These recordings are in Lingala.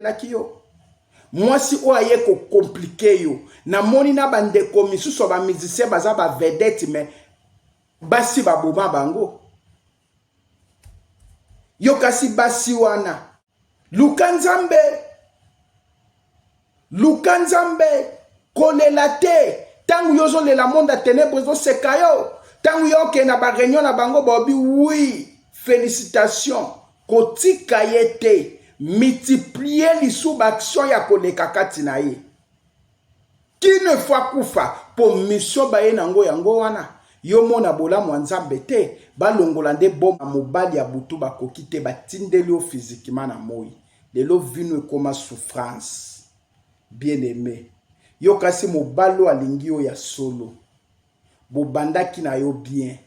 Laki yo mwasi oyo aye kocompliquer yo. Namoni na bandeko misusu ya bamusicien baza bavedette, mais basi baboma bango. Yo kasi basi wana, luka Nzambe, luka Nzambe, kolela te. Ntango yo ozolela, monde ya ténèbre ezoseka yo. Ntango yo okende na baréunion na bango, baobi oui, félicitation. Kotika ye te, multiplier lisu baaction ya koleka kati na ye kino efo akufa, mpo mission baye nango yango wana. Yo mona bolamu ya Nzambe te, balongola nde boma mobali ya butu bakoki te, batindeli yo physiquement na moi. Lelo vino ekoma souffrance. Bien aimé, yo kasi mobali oyo alingi yo ya solo, bobandaki na yo bien,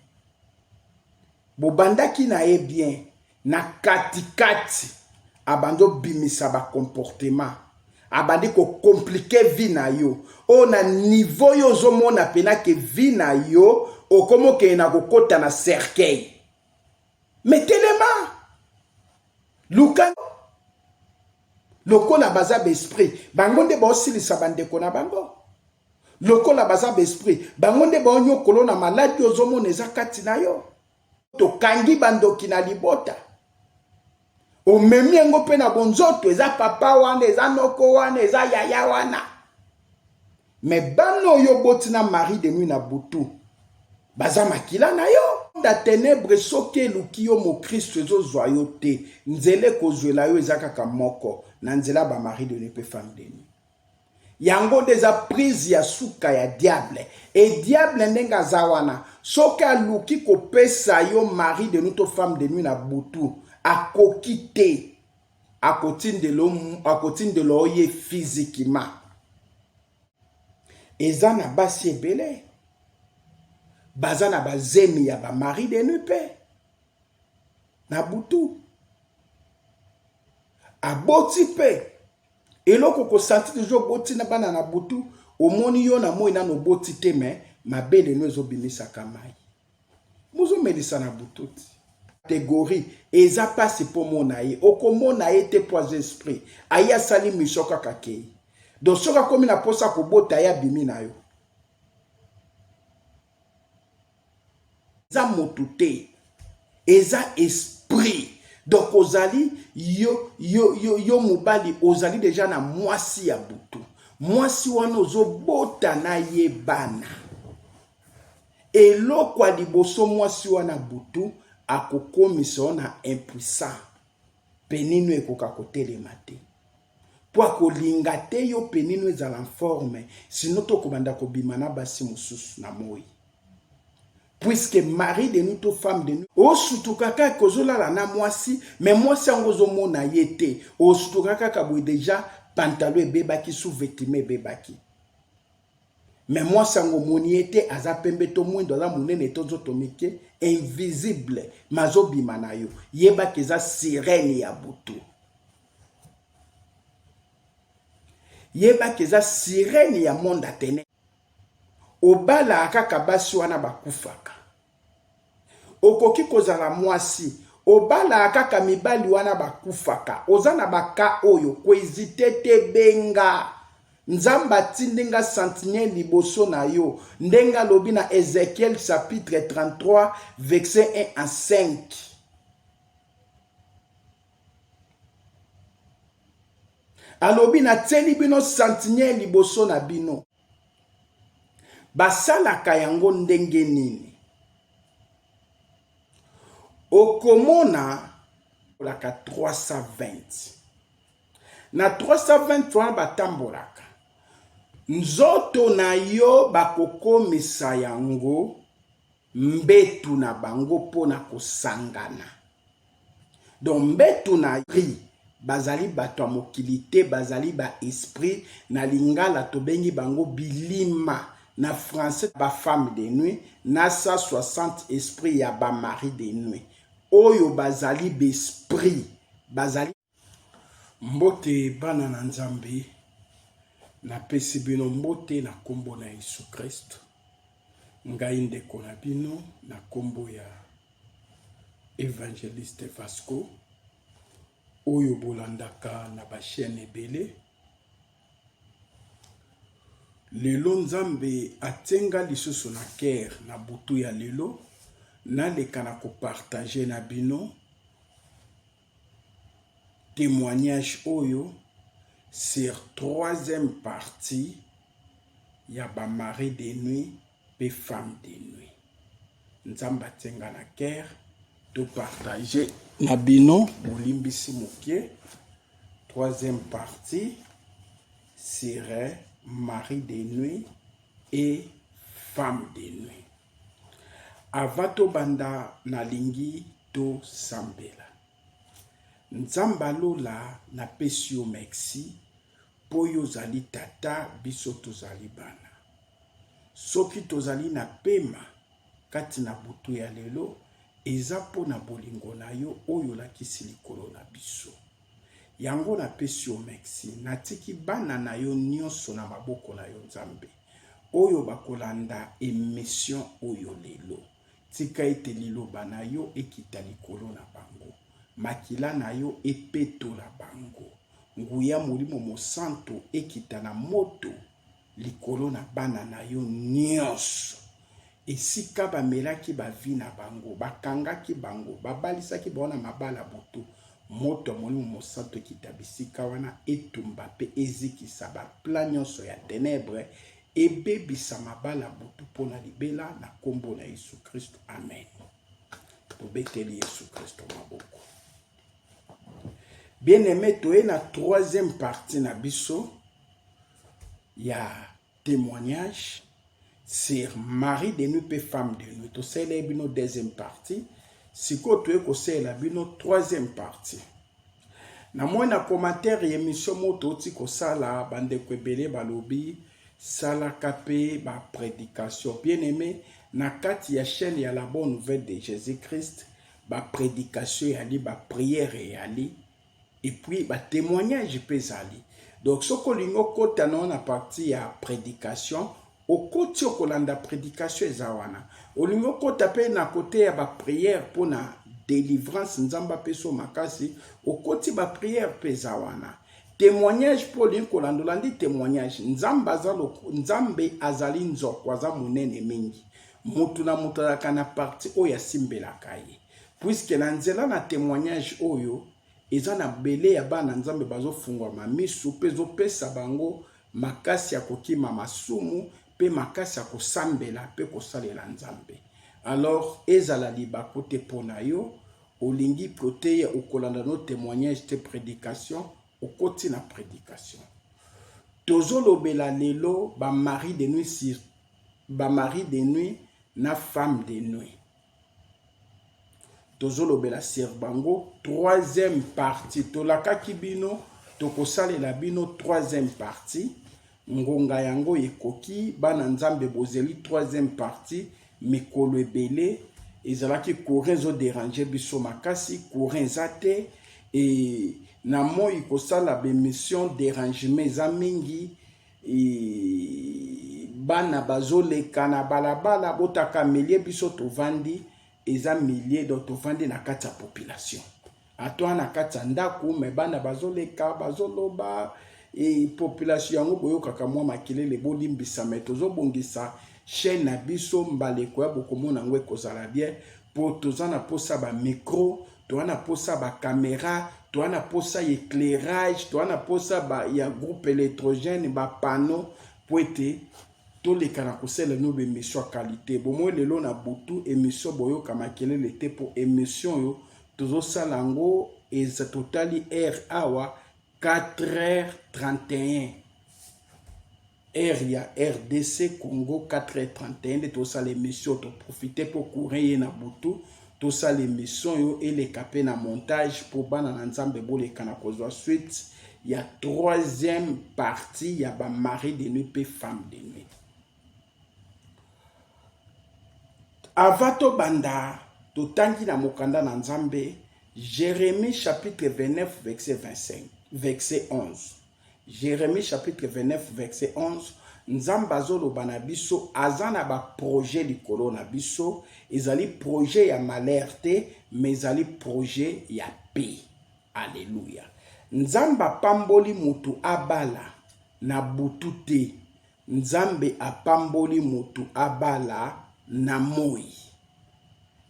bobandaki na ye bien, na katikati abandi obimisa bacomportement, abandi kocompliquer vie na yo oyo na niveau yo ozomona pena ke vie na yo okomi okende na kokɔta na cercueil. Mais telema, luka. Lokola baza baesprit, bango nde baosilisa bandeko na bango. Lokola baza baesprit, bango nde baonyokolo na maladi ozomona eza kati na yo. Tokangi bandoki na libota, omemi yango mpe na bonzoto. Eza papa wana, eza noko wana, eza yaya wana. Mais bana oyo oboti na mari de nuit na butu baza makila na yo na ténèbre. Soki eluki yo, mokristo, ezozwa yo te. Nzela ekozwela yo eza kaka moko, na nzela ya bamari de nuit mpe femme de nuit. Yango nde eza prise ya suka ya diable. E diable ndenge aza wana, soki aluki kopesa yo mari de nuit to femme de nuit na butu, akoki te, akotindela ye physiquement. Eza na basi ebele baza na bazemi ya bamari de nuit mpe na butu aboti mpe eloko kosanti toujours. Oboti na bana na butu, omoni yo na moi nano oboti te, mais mabele no ezobimisaka mai, mozomelisa na butu ti catégorie. Eza mpasi mpo mona ye, okomona ye te mpo aza esprit. Aye asali mission kaka kei. Donc soki akomi na mposa kobota ye, abimi na yo. Eza motu te, eza esprit. Donc ozali yo, yo, yo, yo mobali, ozali déjà na mwasi ya butu. Mwasi wana ozobota na ye bana. Eloko ya liboso, mwasi wana butu akokomisa yo na impuissant. Penino ekoka kotelema te mpo akolinga te yo penino ezala en forme, sinon tokobanda kobima na basi mosusu na moi, puisque mari de nuit to femme de nuit, osutuka kaka ozolala na mwasi, mais mwasi yango ozomona ye te. Osutuka kaka boye, déjà pantalon ebebaki, sous-vêtement ebebaki, mais mwasi yango omoni ye te. Aza pembe to mwindo, aza monene to nzoto mike, invisible, mais azobima na yo. Yebaki eza sirène ya butu, yebaki eza sirène ya monde atene. Obalaka kaka basi wana bakufaka. Okoki kozala mwasi, obalaka kaka mibali wana bakufaka. Oza na baka oyo, kohésiter te, benga. Nzambe atindi nga sentinelle liboso na yo, ndenge alobi na Ézéchiel chapitre 33 verset 1 à 5. Alobi: "Natieli bino sentinelle liboso na bino." Basalaka yango ndenge nini? Okomona laka 320 na 320 wana batambolaka nzoto na yo, bakokomisa yango mbetu na bango mpona kosangana. Donc mbetu na ri, bazali bato ya mokili te, bazali baesprit. Na lingala tobengi bango bilima, na français bafemme de nuit, na 160 esprit ya bamari de nuit oyo bazali baesprit bazali. Mbote bana na Nzambe, napesi bino mbote na nkombo na Yesu Kristo. Ngai ndeko na bino na nkombo ya Évangéliste Vasco. Oyo bolandaka na ba chaine ebele. Lelo Nzambe atie nga lisusu na cœur na butu ya lelo naleka na ko partager na bino temoignage oyo sur troisième partie ya ba mari de nuit pe femme de nuit. Nzambe atie nga na cœur to partager na bino bolimbisi moke troisième partie sur mari de nuit et femme de nuit. Avant tobanda nalingi tosambela. Nzambe alola napesi yo merci mpo yo ozali tata biso tozali bana. Soki tozali na pema kati na butu ya lelo eza mpo na bolingo na yo oyo olakisi likolo na biso. Yango napesi yo merci. Natiki bana na yo nyonso na maboko na yo Nzambe, oyo bakolanda emission oyo lelo. Tika ete liloba na yo ekita likolo na bango. Makila na yo epetola bango. Nguya Molimo Mosantu ekita na moto likolo na bana na yo nyonso. Esika bamelaki ba vie na bango, bakangaki bango, babalisaki bango na mabala butu, moto ya Molimo Mosantu ekita bisika wana, etumba pe ezikisa ba plan nyonso ya tenebre, ebebisa mabala butu mpo na libela, na kombo na Yesu Kristo, amen. Tobeteli Yesu Kristo maboko. Bien aimé, toye na troisième partie na biso ya témoignage sur mari de nuit mpe femme de nuit. Tosalela bino deuxième partie, sikoyo toye kosalela bino troisième partie. Namoni na commentaire ya émission moko touti kosala, bandeko ebele balobi salaka mpe ba prédication. Bien aimé, na kati ya chaîne ya la bonne nouvelle de Jésus Christ, ba prédication eyali, ba prière eyali, et puis ba témoignage mpe ezali. Donc soki olingi okota na na partie ya prédication, okoti okolanda prédication eza wana. Olingi okota mpe na kote ya ba prière mpona délivrance, Nzambe apesa makasi, okoti ba prière mpe eza wana. Témoignage mpo olingi kolanda, olandi témoignage. Nzambe aza Nzambe azali nzoko, aza monene mingi. Motu na moto azalaka na partie oyo asimbelaka ye, puisque na nzela na témoignage oyo eza na bele ya bana Nzambe bazofungwama misu mpe ezopesa bango makasi ya kokima masumu mpe makasi ya kosambela mpe kosalela Nzambe. Alors ezala libaku te mpo na yo, olingi koteya, okolanda no témoignage te prédication, okoti na prédication. Tozolobela lelo ba mari de nuit sur ba mari de nuit na femme de nuit. Tozolobela sur bango troisième partie. Tolakaki bino tokosalela bino troisième partie. Ngonga yango ekoki, bana Nzambe bozeli troisième partie. Mikolo ebele ezalaki courant ezoderange biso makasi, courant eza te e na moi kosala bemission dérangement eza mingi e bana bazoleka na balabala botaka milie biso tovandi eza milie, donc tovandi na kati ya population atoa na kati ya ndako me bana bazoleka bazoloba e population yango boyokaka mwa makelele, bolimbisa me tozobongisa chaîne na biso mbala ekoya bokomona yango ekozala bien mpo toza na posa ba micro, toza na posa ba caméra, toza na posa ya éclairage, toza na posa ba, ya groupe électrogène, ba panneau po ete toleka na kosala no baémission ya qualité. Bomoi lelo na butu émission boyoka makelele te mpo émission oyo tozosala yango eza totali heure awa 4h31 heure ya RDC Congo, 4h31 nde tosala émission. Toprofite mpo courant ye na butu tosala émission oyo eleka mpe na montage mpo bana na Nzambe boleka na kozwa suite ya troisième partie ya ba mari de nuit mpe femme de nuit. Avant tobanda, totangi na mokanda na Nzambe Jérémie chapitre 29 verset 25 verset 11. Jérémie chapitre 29 verset 11, Nzambe azoloba na biso, aza na baprojet likolo na biso, ezali projet ya malheur te, mais ezali projet ya paix. Alleluia. Nzambe apamboli mutu abala na butu te. Nzambe apamboli mutu abala na moyi.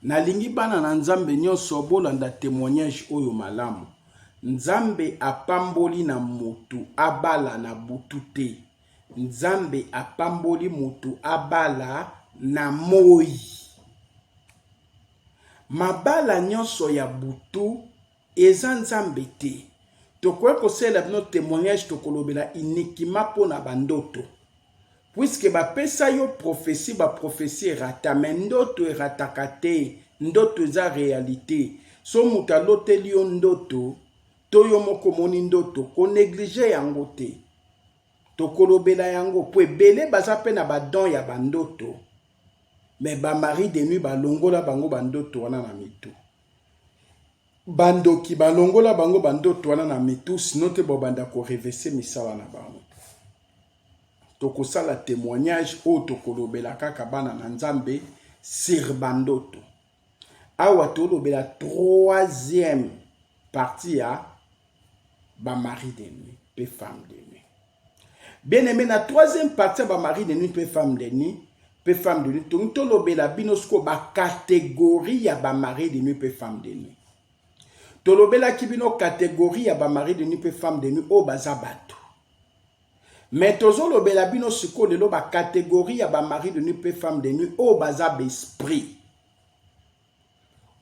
Nalingi bana na Nzambe nionso bolanda temoignage oyo malamu. Nzambe apamboli na mutu abala na butu te. Nzambe apamboli mutu abala na moyi. Mabala nionso ya butu eza Nzambe te. Tokoya kosalela bino temoignage tokolobela uniquement pona ba ndoto. Puisque ba pesa yo prophetie, ba prophetie erata mais ndoto erataka te. Ndoto eza realite. So mutu aloteli yo ndoto to yo moko omoni ndoto, ko negliger yango te. Tokolobela yango po ebele baza pe na ba don ya ba ndoto mais ba mari de nuit balongola bango ba ndoto wana na mitu. Ba ndoki balongola bango ba ndoto wana na mitu sinon te bobanda ko revese misala na bango. Tokosala temoignage oyo tokolobela kaka bana na Nzambe sur ba ndoto. Awa tolobela troisième partie ya ba mari de nuit pe femme de nuit. Bien aimé, na troisième partie ya ba mari de nuit pe femme de nuit pe femme de nuit, tongi tolobela bino siko ba catégorie ya ba mari de nuit pe femme de nuit. Tolobelaki bino catégorie ya ba mari de nuit pe femme de nuit oyo baza bato. Mais tozolobela bino siko lelo ba catégorie ya ba mari de nuit pe femme de nuit oyo baza ba esprit.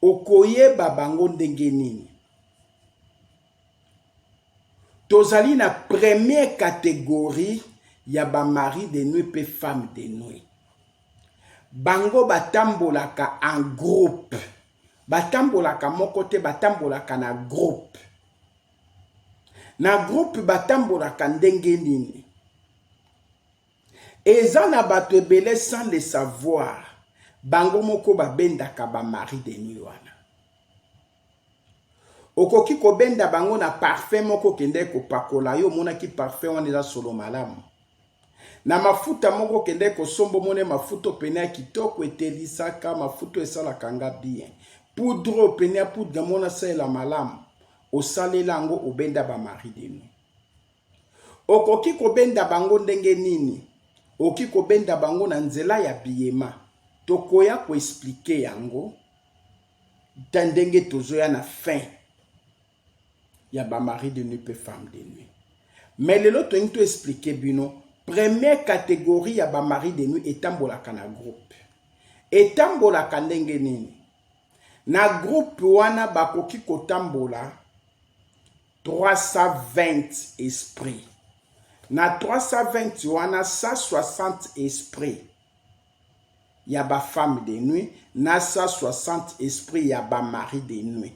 Okoyeba bango ndenge nini? Tozali na première catégorie ya ba mari de nuit pe femme de nuit. Bango batambolaka en groupe. Batambolaka moko te, batambolaka na groupe. Na groupe batambolaka ndenge nini? Eza na bato ebele sans le savoir, bango moko babendaka ba mari de nuit wana. Okoki kobenda bango na parfum moko okendeki kopakola, yo omonaki parfum wana eza solo malamu. Na mafuta moko okendeki kosomba, omoni mafuta pene ya kitoko etelisaka, mafuta esalaka nga bien. Poudre pene ya poudre mona salela malamu, osalela yango obenda ba mari de nuit. Okoki kobenda bango ndenge nini? Okoki kobenda bango na nzela ya biyema. Tokoya ko expliquer yango ta ndenge tozoya na fin ya ba mari de nuit pe femme de nuit. Mais lelo tolingi to expliquer bino première catégorie ya ba mari de nuit etambolaka na groupe. Etambolaka ndenge nini? Na groupe wana bakoki kotambola 320 esprit. Na 320 wana 160 esprit ya ba femme de nuit na 160 esprit ya ba mari de nuit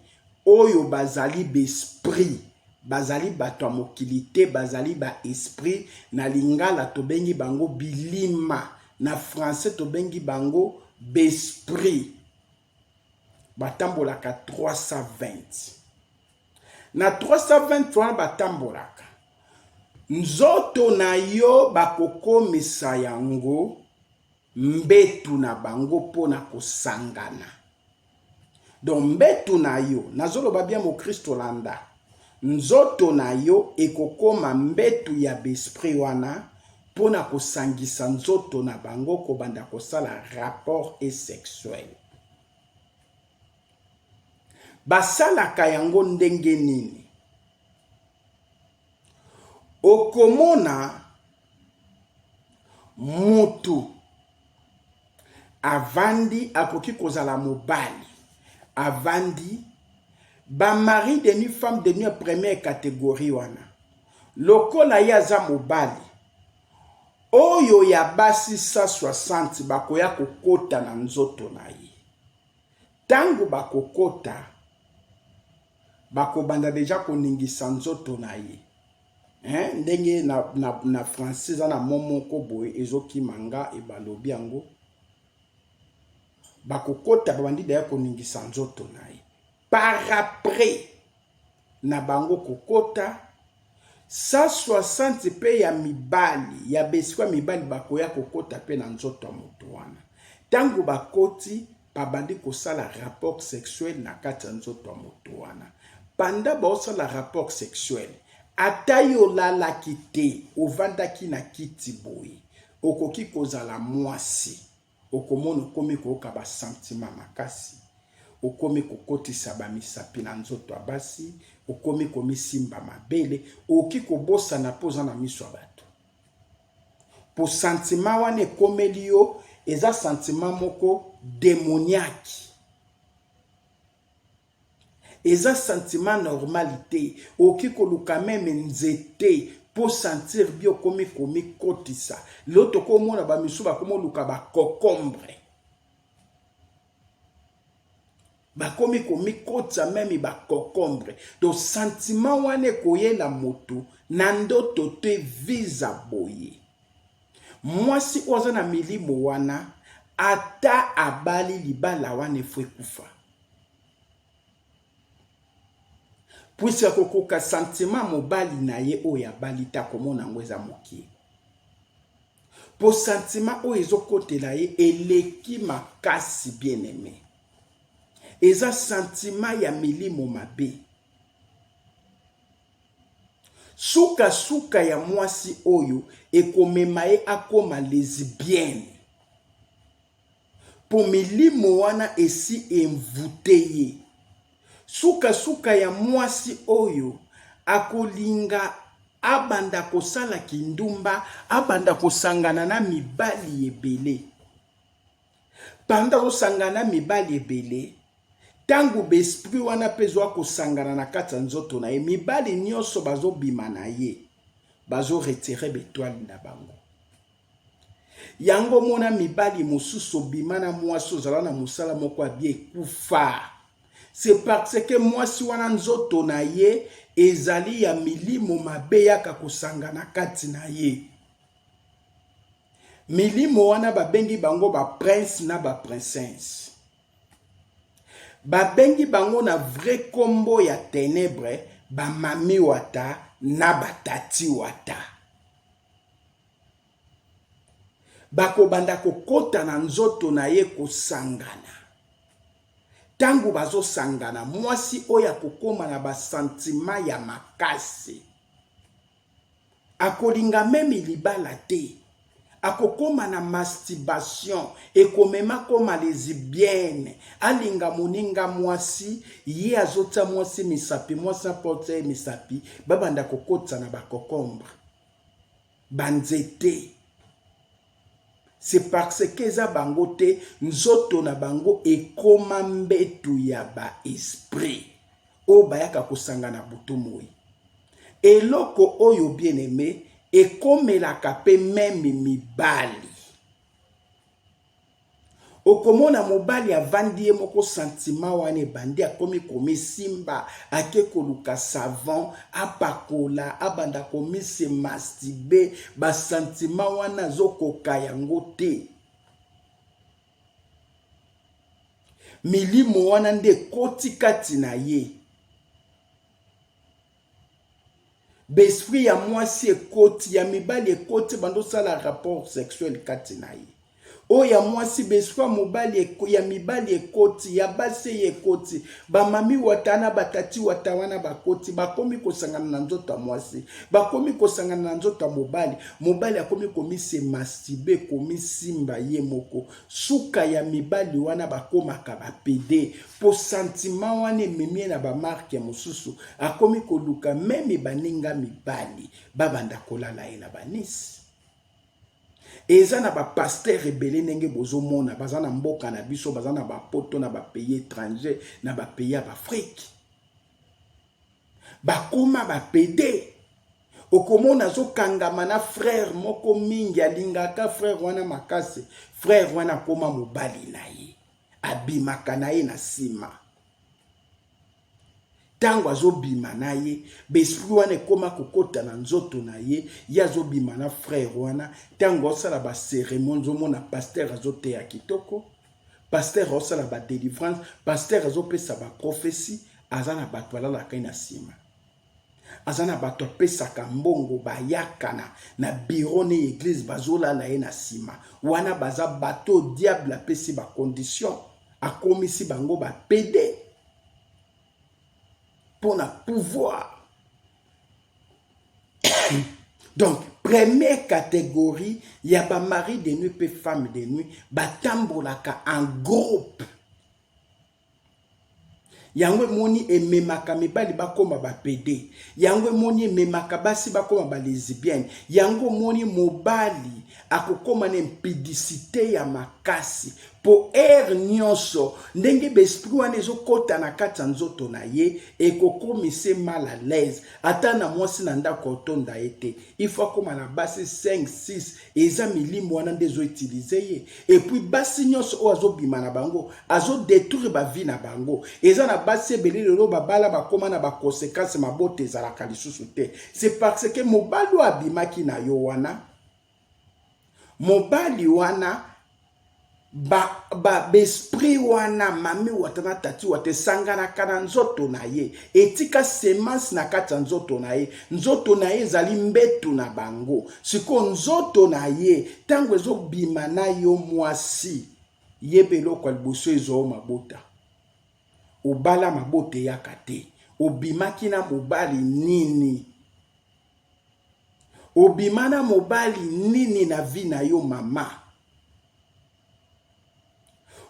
oyo bazali b'esprit, bazali bato ya mokili te, bazali ba esprit. Na lingala tobengi bango bilima, na français tobengi bango b'esprit. Batambolaka 320. Na 320 wana batambolaka nzoto na yo, bakokomisa yango mbetu na bango mpo na kosangana. Donc mbetu na yo, nazoloba bien mokristo landa, nzoto na yo ekokoma mbetu ya b'esprit wana mpo na kosangisa nzoto na bango, kobanda kosala rapport et sexuel. Basalaka yango ndenge nini? Okomona mutu avandi, akoki kozala mobali avandi, ba mari de nuit femme de nuit première catégorie wana, lokola ye aza mobali, oyo ya basi 160 bakoya kokota na nzoto na ye. Tango bakokota, bakobanda deja koningisa nzoto na ye. Hein, ndenge na, na, na français eza na mot moko boye ezokima nga ebalobi yango. Bakokota babandi deja koningisa nzoto na ye. Par après na bango kokota 160 pe ya mibali ya besiko ya mibali bakoya kokota pe na nzoto ya moto wana. Tango bakoti babandi kosala rapport sexuel na kati ya nzoto ya moto wana. Pendant baosala rapport sexuel, ata yo olalaki te, ovandaki na kiti boye, okoki kozala mwasi, okomona okomi koyoka ba sentiment makasi, okomi kokotisa ba misapi na nzoto ya basi, okomi komisimba mabele, okoki kobosana mpo oza na miso ya bato. Po sentiment wana ekomeli yo, eza sentiment moko demoniaque. Eza sentiment normal te. Okoki koluka meme nzete po sentir bien okomi komikotisa. Lelo tokomona ba misusu bakomi koluka ba cocombre. Bakomi komikotisa meme ba cocombre. Donc sentiment wana ekoyela moto na ndoto te visa boye. Mwasi oyo aza na milimo wana ata abali libala wana efo ekufa. Puisque akokoka sentiment mobali na ye oyo abali te akomona yango eza mokie. Po sentiment oyo ezokotela ye eleki makasi bien aime. Eza sentiment ya milimo mabe. Suka suka ya mwasi oyo ekomema ye akoma lesbienne. Po milimo wana esi envoute ye. Suka suka ya mwasi oyo akolinga abanda kosala kindumba, abanda kosangana na mibali ebele. Pendant azosangana na mibali ebele, tango ba esprit wana pe ezoya kosangana na kati ya nzoto na ye, mibali nionso bazobima na ye, bazo retirer ba etoiles na bango. Yango omona mibali mosusu obima na mwasi ozala na mosala moko ya bien ekufa. C'est parce que mwasi wana nzoto na ye ezali ya milimo mabe yaka kosangana kati na ye. Milimo wana babengi bango ba prince na ba princesse. Babengi bango na vrai kombo ya tenebre ba mami wata na ba tati wata. Bakobanda kokota na nzoto na ye kosangana. Tango bazosangana, mwasi oyo akokoma na ba sentiment ya makasi. Akolinga meme libala te. Akokoma na masturbation ekomema akoma lesbienne alinga moninga mwasi ye azotia mwasi misapi mwasi apo atia ye misapi babanda kokotisa na ba cocombre ba nzete c'est parce que eza bango te nzoto na bango ekoma mbetu ya ba esprit oyo bayaka kosangana butu moyi eloko oyo bien aime ekomelaka pe meme mibali Okomona mobali avandi ye moko sentiment wana ebandi akomi komisimba ake koluka savon apakola abanda komise masturber ba sentiment wana azokoka yango te. Milimo wana nde ekoti kati na ye. B'esprit ya mwasi ekoti, ya mibali ekoti, bando sala rapport sexuel kati na ye. Oyo ya mwasi b'esprit ya mobali ya mibali ekoti, ya basi eye ekoti. Ba mami wata na ba tati wata wana bakoti, bakomi kosangana na nzoto ya mwasi, bakomi kosangana na nzoto ya mobali. Mobali akomi komise masturber, komisimba ye moko. Suka ya mibali wana bakomaka ba pede po sentiment wana ememi ye na ba marque mosusu, akomi koluka meme baninga mibali babanda kolala ye na ba nice. Eza na ba pasteur ebele ndenge bozomona baza na mboka na biso, baza na ba poto, na ba pays étranger, na ba pays ya b'Afrique, bakoma ba pede. Okomona azokangama na frère moko mingi, alingaka frère wana makasi, frère wana akoma mobali na ye, abimaka na ye na nsima. Ntango azobima na ye, baesprit wana ekoma kokota na nzoto na ye, ye azobima na frère wana. Ntango azosala ba cérémonie, ozomona pasteur azoteya kitoko, pasteur azosala ba délivrance, pasteur azopesa ba prophétie, aza na bato balalaka ye na nsima, aza na bato apesaka mbongo bayaka na bureau ne église bazolala ye na nsima wana. Baza bato diable apesi ba condition, akomisi bango ba pede. mpo na pouvoir. Donc première catégorie ya ba mari de nuit mpe femme de nuit batambolaka en groupe. Yango emoni ememaka mibali bakoma ba pede, yango emoni ememaka basi bakoma ba lesbienne, yango omoni mobali akokoma na impudicité ya makasi po heure nyonso ndenge baesprit wana ezokɔta na kati ya nzoto na ye, ekokomisa mal à l'aise. Ata na mwasi na ndako otonda ye te, il faut akóma na basi 5 6. Eza milimo wana nde ezoutiliser ye. Et puis basi nyonso oyo azobima na bango, azodétruire bavie na bango. Eza na basi ebele lelo babala, bakóma na baconséquence, mabota ezalaka lisusu te. C'est parce que mobali oyo abimaki na yo wana, mobali wana, baesprit ba wana, mami wata na tati wata, esanganaka na nzoto na ye, etika semence na kati ya nzoto na ye. Nzoto na ye ezali mbetu na bango. Sikoyo nzoto na ye, ntango ezobima na yo mwasi, yeba eloko ya liboso ezwa yo mabota. Obala, mabota eyaka te. Obimaki na mobali nini? Obima na mobali nini na vie na yo, mama?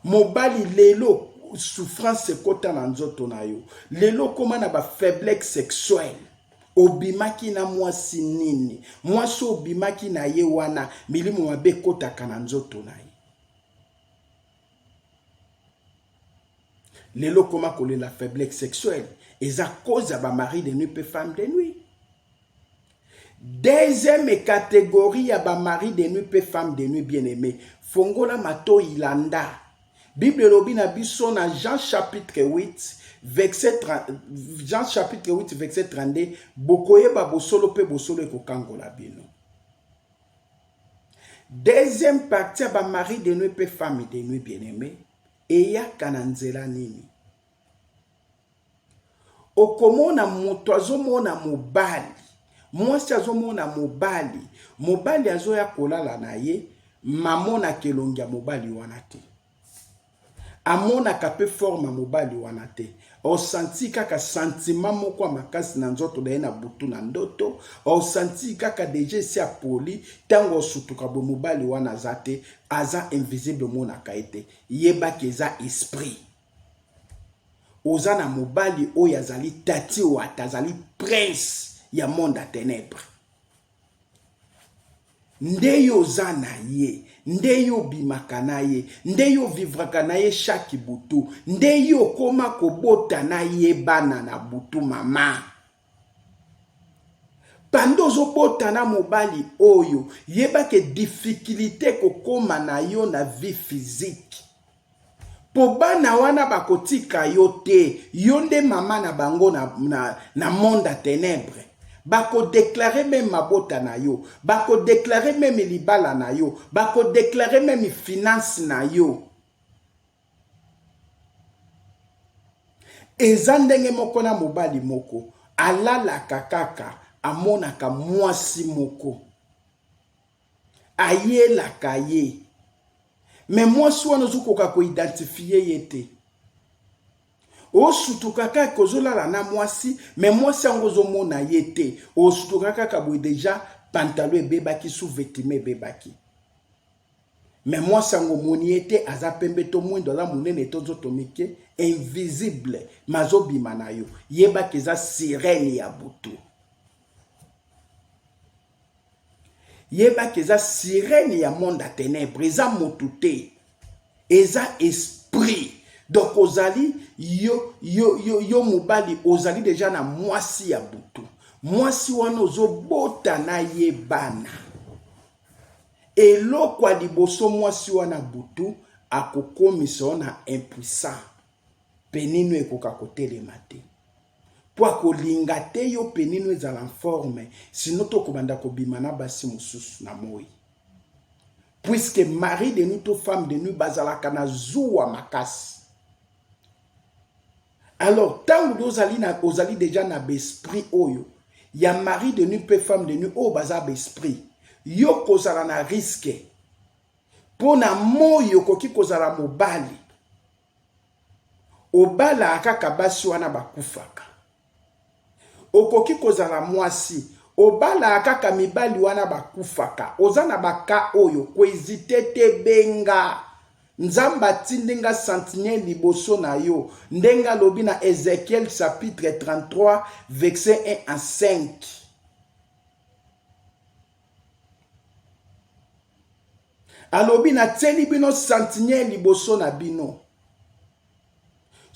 Mobali lelo souffrance ekota na nzoto na yo, lelo okóma na bafaiblesse sexuelle. Obimaki na mwasi nini? Mwasi obimaki na ye wana, milimo mabe ekotaka na nzoto na ye. Lelo okóma kolela faiblesse sexuelle. Eza cause ya bamari de nuit mpe femme de nuit. Deuxième catégorie ya bamari de nuit mpe femme de nuit, bien aimé, fongola matoi, landa. Bible elobi na biso na Jean chapitre 8 verset 30, Jean chapitre 8 verset 32: bokoyeba bosolo mpe bosolo ekokangola bino. Deuxième partie ya bamari de nuit mpe femme de nuit, bien aimé, eyaka na nzela nini? Okomona moto azomona mobali, mwasi azomona mobali, mobali azoya kolala na ye, mamonaka elongi ya mobali wana te, amonaka mpe forme ya mobali wana te. Osanti kaka sentiment moko ya makasi na nzoto na ye na butu, na ndoto. Osanti kaka déjà esi apoli. Ntango osutuka boye, mobali wana aza te, aza invisible, omonaka ye te. Yebaki eza esprit. Oza na mobali oyo azali tati wata, azali prince ya monde ya ténèbre. Nde yo oza na ye, nde yo obimaka na ye, nde yo ovivraka na ye chaque butu, nde yo okóma kobota na ye bana na butu. Mama, panda ozobota na mobali oyo, yebake difficulté kokóma na yo na vie physique, mpo bana wana bakotika yo te. Yo nde mama na bango na monde ya ténèbre. Bakodéclarer même mabota na yo, bakodéclarer même libala na yo, bakodéclarer même finance na yo. Eza ndenge moko na mobali moko alalaka kaka, amonaka mwasi moko ayelaka ye, mais mwasi wana ozokoka koidentifier ye te. Osutuka kaka, ozolala na mwasi, mais mwasi yango ozomona ye te. Osutuka kaka boye, déjà pantalon ebebaki, sous-vêtement ebebaki, mais mwasi yango omoni ye te. Aza pembe to mwindo, aza monene to nzoto mike, invisible, mais azobima na yo. Yebaki eza sirène ya butu. Yebaki eza sirène ya monde ya ténèbre. Eza motu te, eza esprit. Donc ozali yo mobali, ozali déjà na mwasi ya butu. Mwasi wana ozobota na ye bana. Eloko ya liboso, mwasi wana butu akokomisa yo na impuissant. Penino ekoka kotelema te, mpo akolinga te yo penino ezala en forme, sinon tokobanda kobima na basi mosusu na moi, puisque mari de nuit to femme de nuit bazalaka na zuwa makasi. Alors ntango ozali déjà na baesprit oyo ya mari de nuit mpe femme de nuit oyo baza baesprit, yo kozala na risque mpo na moi. Okoki kozala mobali, obalaka kaka basi wana bakufaka. Okoki kozala mwasi obalaka kaka mibali wana bakufaka. Oza na ba cas oyo ko hesiter te benga Nzambe atindi nga sentinelle liboso na yo ndenge alobi na Ezechiel chapitre 33 verset 1 à 5. Alobi natieli bino sentinelle liboso na bino.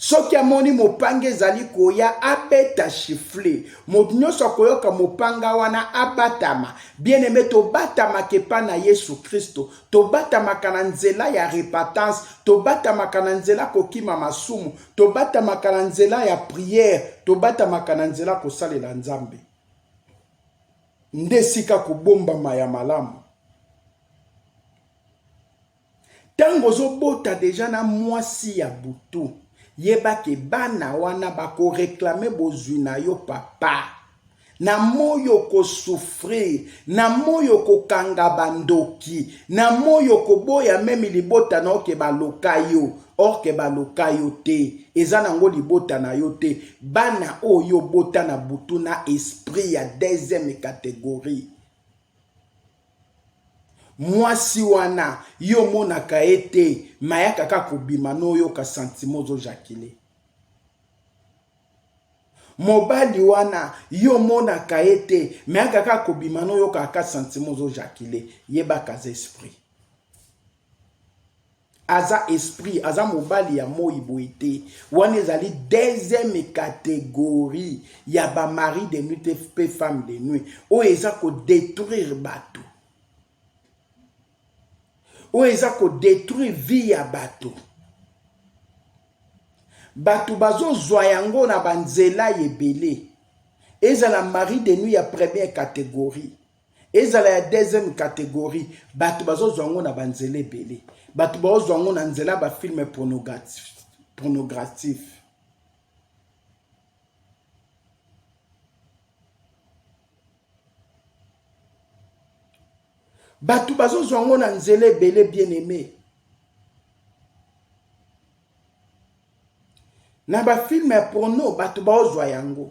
Soki amoni mopanga ezali koya, abeta chiffle. Moto nyonso akoyoka mopanga wana abatama. Bien-aime, tobatamaka epai na Yesu Kristo. Tobatamaka na nzela ya repentance, tobatamaka na nzela kokima masumu, tobatamaka na nzela ya prière, tobatamaka na nzela kosalela Nzambe. Nde esika kobombama ya malamu. Tango ozobota deja na mwasi ya butu, yeba ke bana wana bako reclamer bozwi na yo papa. Na moyi oko souffrir, na moyi okokanga ba ndoki, na moyi okoboya meme libota na yo ke baloka yo, or ke baloka yo te, eza nango libota na yo te, bana oyo obota na butu na esprit ya deuxième categorie. Mwasi wana yo omonaka ye te mais ayaka kaka kobima no oyoka sentiment ozo jacule. Mobali wana yo omonaka ye te mais ayaka kaka kobima no oyokaka ka sentiment ozo jacule. Yebaka aza esprit. Aza esprit, aza mobali ya moi boye te. Wana ezali deuxième catégorie ya ba mari de nuit te pe femme de nuit oyo eza ko détruire bato. Oyo eza ko détruire vie ya bato. Bato bazozwa yango na ba nzela ebele. Ezala mari de nuit ya première catégorie. Ezala ya deuxième categorie, batu bazozwa yango na ba nzela ebele. Batu bazozwa yango na nzela ba film pornogratif. Batu bazozwa yango na nzela ebele bien aime. Na ba film ya porno batu bazozwa yango.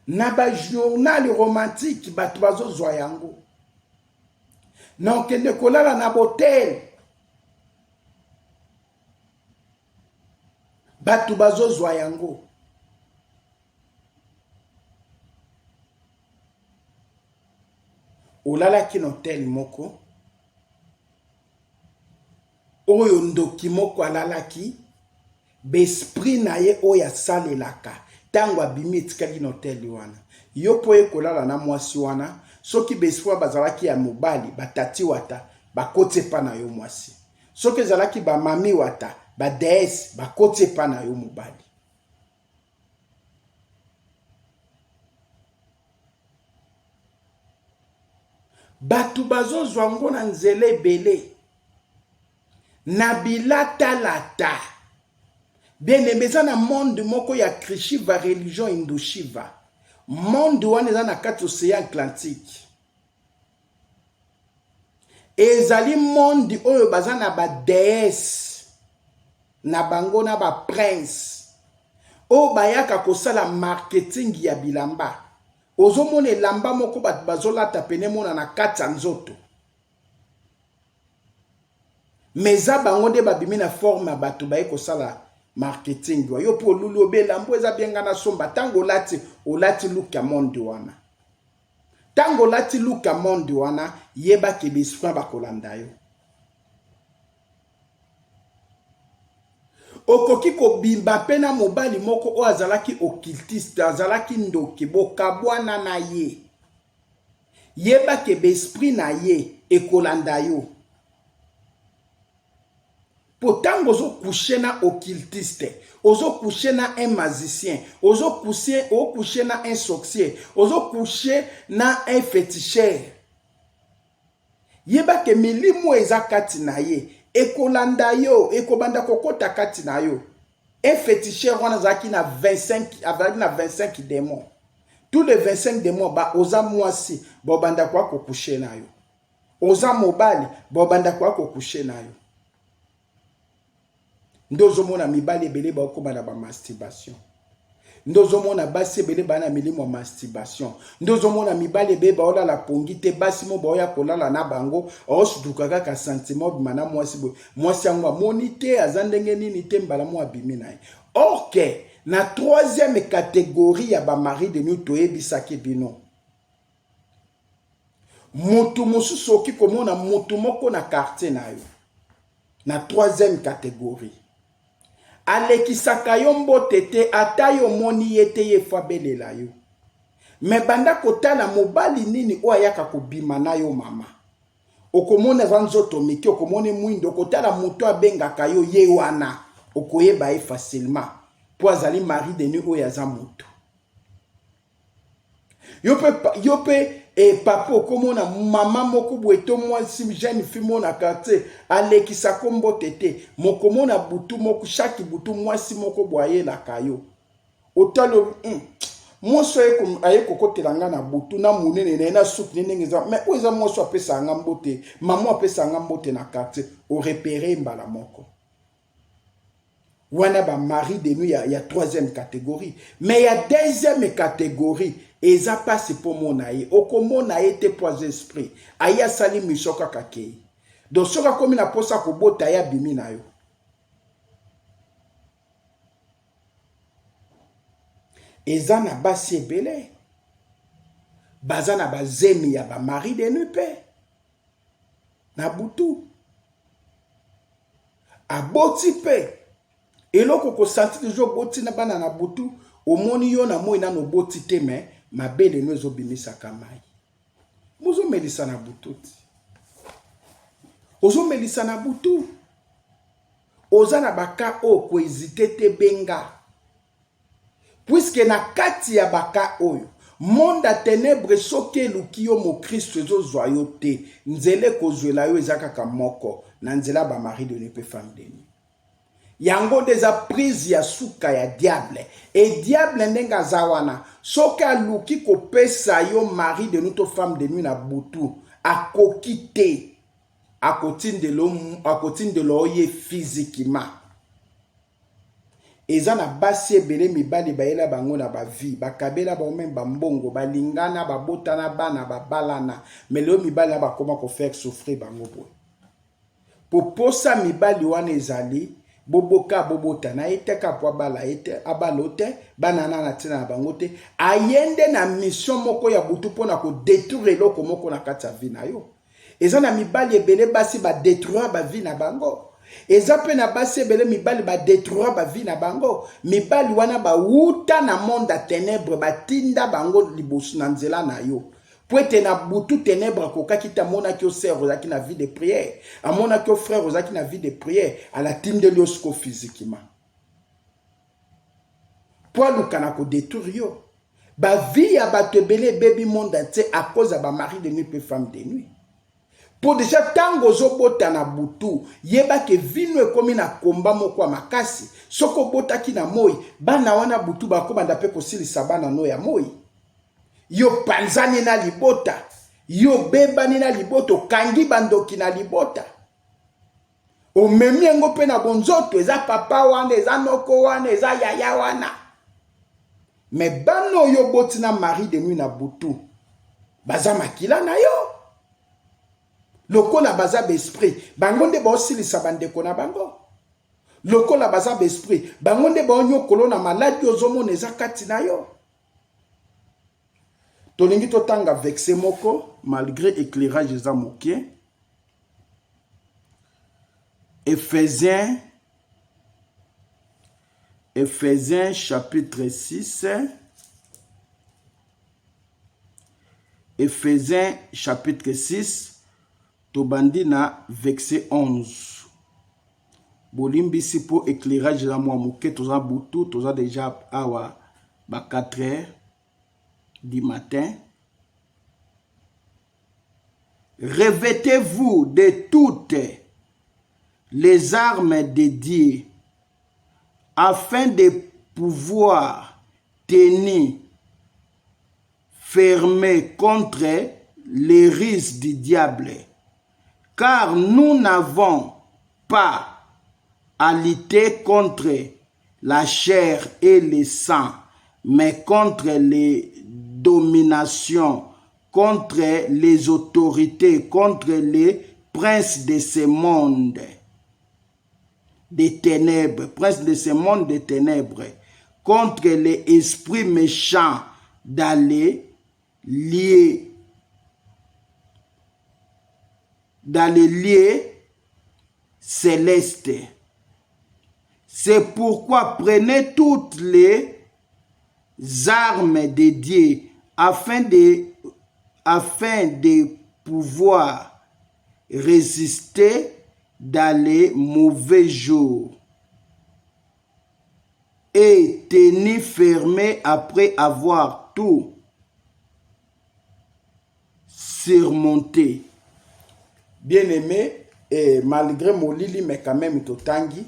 Na ba journal romantique bato bazozwa yango na okende kolala na botel bato bazozwa yango olalaki na hotel moko oyo ndoki moko alalaki B'esprit na ye oyo asalelaka tango abimi etikali na hotel wana. Yo po oye kolala na mwasi wana, soki b'esprit wana bazalaki ya mobali, ba tati wata, bakoti epa na yo mwasi. Soki ezalaki ba mami wata, ba deesse, bakoti epa na yo mobali. Batu bazozwa ngo na nzela ebele. Na bilata lata. Bien aime eza na monde moko ya krishiva religion hindushiva. Monde wana eza na kati ocean Atlantique. Ezali monde oyo baza na ba deesse na bango na ba prince oyo bayaka kosala marketing ya bilamba. Ozomona elamba moko bato bazolata pene mona na kati ya nzoto. Mais eza bango nde babimi na forme ya bato baye kosala marketing wa yo mpe oluli obe elambo eza bien nga nasomba ntango olati olati look ya monde wana ntango olati look ya monde wana yeba ke baesprit bakolanda yo okoki kobimba mpe na mobali moko oyo azalaki occultiste azalaki ndoki bokabwana na ye Yeba ke b'esprit na ye ekolanda yo. Po tango ozo coucher na occultiste, ozo coucher na un magicien, ozo coucher, o coucher na un sorcier, ozo coucher na un feticheur. Yeba ke milimo eza kati na ye ekolanda yo, ekobanda kokota kati na yo. Un feticheur wana azalaki na 25, azalaki na 25 demons. Tous les 25 demons ba oza mwasi bobanda kwa ko coucher na yo. Oza mobali bobanda kwa ko coucher na yo. Nde ozomona mibali ebele baokoma na bamasturbation. Nde ozomona basi ebele baa na milimo ya masturbation. Nde ozomona mibali ebele baolala pongi te, basi mo baoya kolala na bango, aosutuka kaka sentiment obima na mwasi boye. Mwasi yango amoni te, aza ndenge nini te, mbala mo abimi na ye. Or que na troisième catégorie ya ba mari de nuit toyebisaki bino, mutu mosusu okoki komona mutu moko na quartier na yo na troisième catégorie alekisaka yo mbote te, ata yo omoni ye te, ye fo abelela yo. Me banda kotala mobali nini oyo ayaka kobima na yo mama, okomona aza nzoto mike, okomona mwindo, okotala moto abengaka yo ye wana, okoyeba ye facilement mpo azali mari de nuit oyo aza moto. Yo mpe e papa, okomona mama moko boye to mwasi jeune fille moko na quartier alekisako mbote te, mokomona butu moko, chaque butu mwasi moko boye ayelaka yo, otali mwasi aye kokotela nga na butu na monene na ye na suki ne ndenge eza, mais oyo eza mwasi apesaka nga mbote, mama apesaka nga mbote na quartier, orepere mbala moko wana ba mari de nuit ya troisième catégorie. Mais ya deuxième catégorie eza mpasi mpo mona ye, okomona ye te mpo aza esprit, aye asali mission kaka kei. Donc soki akomi na mposa kobota, ye abimi na yo. Eza na basi ebele baza na bazemi ya bamari de nuit mpe na butu aboti mpe eloko kosanti deja oboti na bana na butu, omoni yo na moi nano oboti te, me mabele no ezobimisaka mai, mozomelisa na butu ti ozomelisa na butu. Oza na baka oyo kohésite te, benga, puisque na kati ya baka oyo monde ya ténèbre soki eluki yo mokristo, ezozwa yo te. Nzela ekozwela yo eza kaka moko, na nzela ya bamari de nuit mpe femme de nuit. Yango nde eza prise ya suka ya diable. E diable ndenge aza wana, soki aluki kopesa yo mari de nuit to femme de nuit na butu, akoki te, akotindela ye physiquement. Eza na basi ebele mibali bayela bango na bavie, bakabela bango meme bambongo, balingana, babotana bana, babalana, me lelo mibali na bakoma kofaire souffrir bango boye. Po posa mibali wana ezali boboka bobotana ye te, kaka po abala ye te, abala o te, bana na ntina na bango te. Aye nde na mission moko ya butu mpona kodétruire eloko moko na kati ya vie na yo. Eza na mibali ebele basi badétruire bavie na bango. Eza mpe na basi ebele mibali badétruire bavie na bango. Mibali wana bawuta na monde ya ténèbre, batinda bango liboso na nzela na yo, po ete na butu ténèbre akokaki te. Amonaki yo sœur ozalaki na vie de prière, amonaki yo frère ozalaki na vie de prière, alatindeli yo siko physiquement mpo aluka na kodétruire yo. Bavie ya bato ebele ebebi monde entier à cause ya bamari de nuit mpe femme de nuit. Mpo déjà ntango ozobota na butu, yebake vino ekómi na komba moko ya makasi. Soki obotaki na moi, bana wana butu bakobanda mpe kosilisa bana no ya moi. Yo panzani na libota, yo bebani na libota, okangi bandoki na libota, omemi yango mpe na bonzoto. Eza papa wana, eza noko wana, eza yaya wana. Me bana oyo oboti na mari de nuit na butu baza makila na yo. Lokola baza baesprit, bango nde baosilisa bandeko na bango. Lokola baza baesprit, bango nde baonyokolo na maladi ozomona eza kati na yo. Tolingi totanga verset moko malgré éclairage eza moke. Éphésiens chapitre 6, Éphésiens chapitre 6, tobandi na verset 11. Bolimbisi mpo éclairage eza mwa moke, toza butu, toza déjà awa ba 4 heures du matin. Revêtez-vous de toutes les armes de Dieu afin de pouvoir tenir ferme contre les ruses du diable. Car nous n'avons pas à lutter contre la chair et le sang, mais contre les dominations, contre les autorités, contre les princes de ce monde des ténèbres, princes de ce monde des ténèbres, contre les esprits méchants dans les lieux, dans les lieux célestes. C'est pourquoi prenez toutes les armes de Dieu afin de, afin de pouvoir résister dans les mauvais jours et tenir ferme après avoir tout surmonté. Bien aimé, et malgré molili mais quand même totangi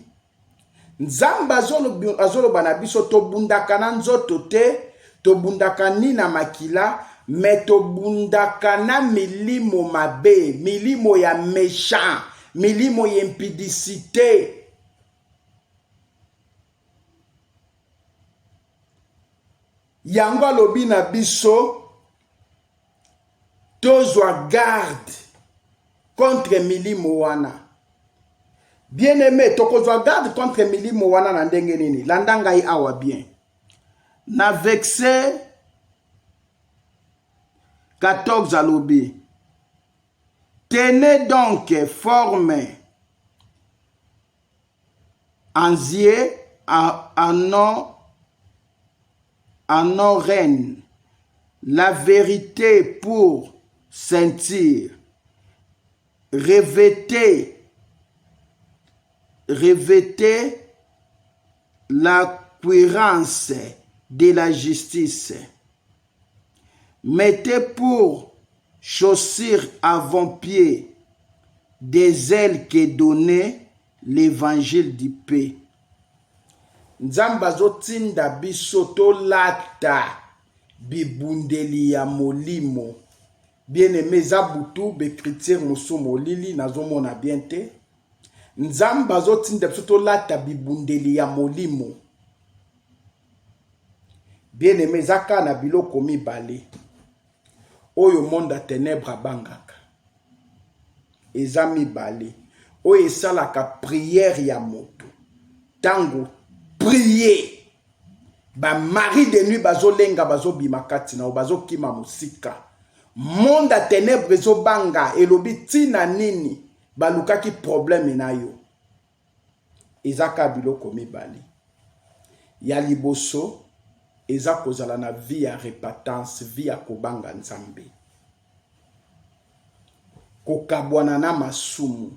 Nzambe azoloba na biso tobundaka na nzoto te, tobundaka ni na makila, me tobundaka na milimo mabe, milimo ya méchant, milimo ya impudicité. Yango alobi na biso tozwa garde contre milimo wana. Bien aimé, tokozwa garde contre milimo wana na ndenge nini? Landa ngai awa bien. Na verset 14 alobi, tenez donc forme en yeux en, en oreilles, la vérité pour ceinture, revêtez, revêtez la cuirasse de la justice. Mettez pour chaussures avant-pied des ailes que donnait l'évangile du paix. Nzambe azotinda biso tolata bibundeli ya molimo. Bien aime, eza butu, baecriture mosusu molili, nazomona bien te. Nzambe azotinda biso tolata bibundeli ya molimo. Bien aime, eza kaka na biloko mibale oyo monde ya tenebre abangaka. Eza mibale oyo esalaka prière ya moto. Ntango prier, ba mari de nuit bazolenga, bazobima kati na yo, bazokima mosika. Monde ya tenebre ezobanga, elobi ntina nini balukaki problème na yo. Eza kaka biloko mibale. Ya liboso eza kozala na vie ya repentance, vie ya kobanga Nzambe, kokabwana na masumu,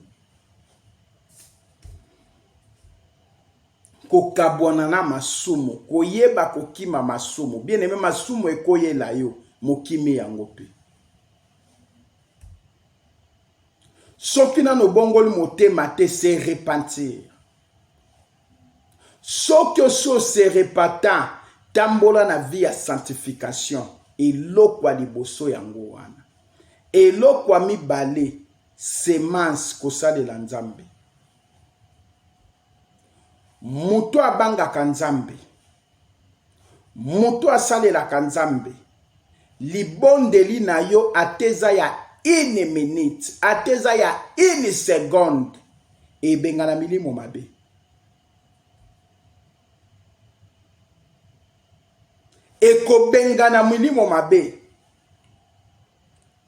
kokabwana na masumu, koyeba kokima masumu. Bien aime, masumu ekoyela yo, mokimi yango mpe. Soki nano obongoli motema te, se repentir. Soki osi ose repentant, tambola na vie ya sanctification. Eloko ya liboso yango wana. Eloko ya mibale, semence, kosalela Nzambe. Moto abangaka Nzambe, moto asalelaka Nzambe, libondeli na yo ata eza ya une minute, ata eza ya une seconde, ebengana milimo mabe. Ekobengana milimo mabe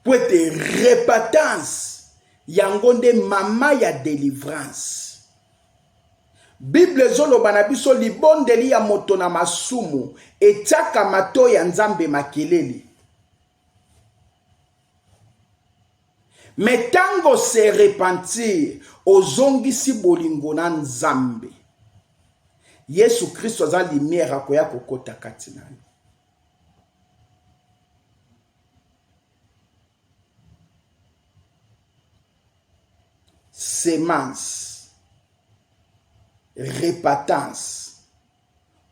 po ete repentance yango nde mama ya delivrance. Bible ezoloba na biso libondeli ya moto na masumu etiaka matoi ya Nzambe makelele. Me tango se repentir, ozongisi bolingo na Nzambe. Yesu Kristo aza lumière, akoya kokota kati na yo. Semence, repentance.